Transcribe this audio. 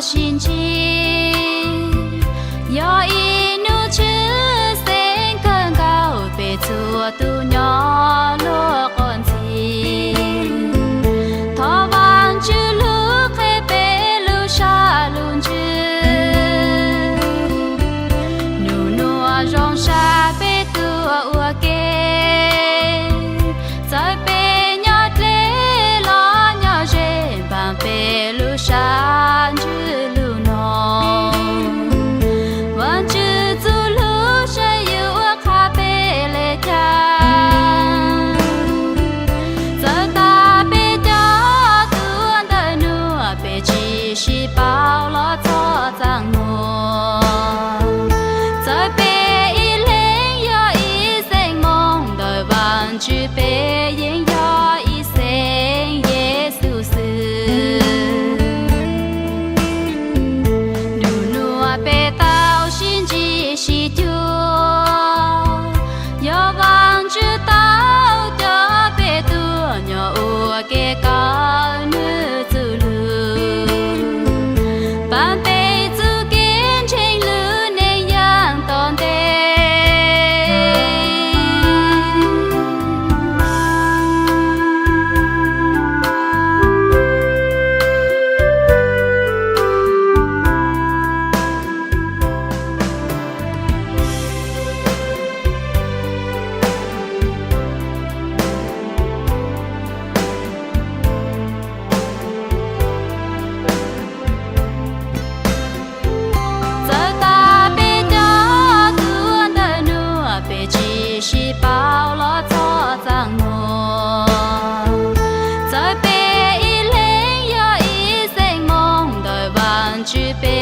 sib ntsib. Yog ib hnub tshwj xeeb kawg nkaus peb txhua tus nyob luag qhov ntxhi. Thov Vaajtswv lub qhia peb lub sab lub ntsws. Nub nuav zoo sab peb tuaj ua ke, txawm peb nyob dleb los nyob ze, npaaj peb lub sab ntsws lug no. Vaajtswv txuj lug saib yuav ua qha peb le caag. Txawm tas peb cov tuaj ntawm nuav, peb tsi sib paub los txhob txaam muag. Txawm peb ib leeg yog ib xeem Moob, ntawm Vaajtswv peb yeej yog ib xeem Yexus xwb. Nub nuav peb tau sib ntsib sib cuag, yog Vaajtswv tau coj peb tuaj nyob ua ke kawm nwg txuj lug, paab peb txuj kev ntseeg lub neej yaam tom ntej. Txawm tas peb cov tuaj ntawm nuav, peb tsi sib paub los txhob txaam muag. Txawm peb ib leeg yog ib xeem Moob, ntawm Vaajtswv peb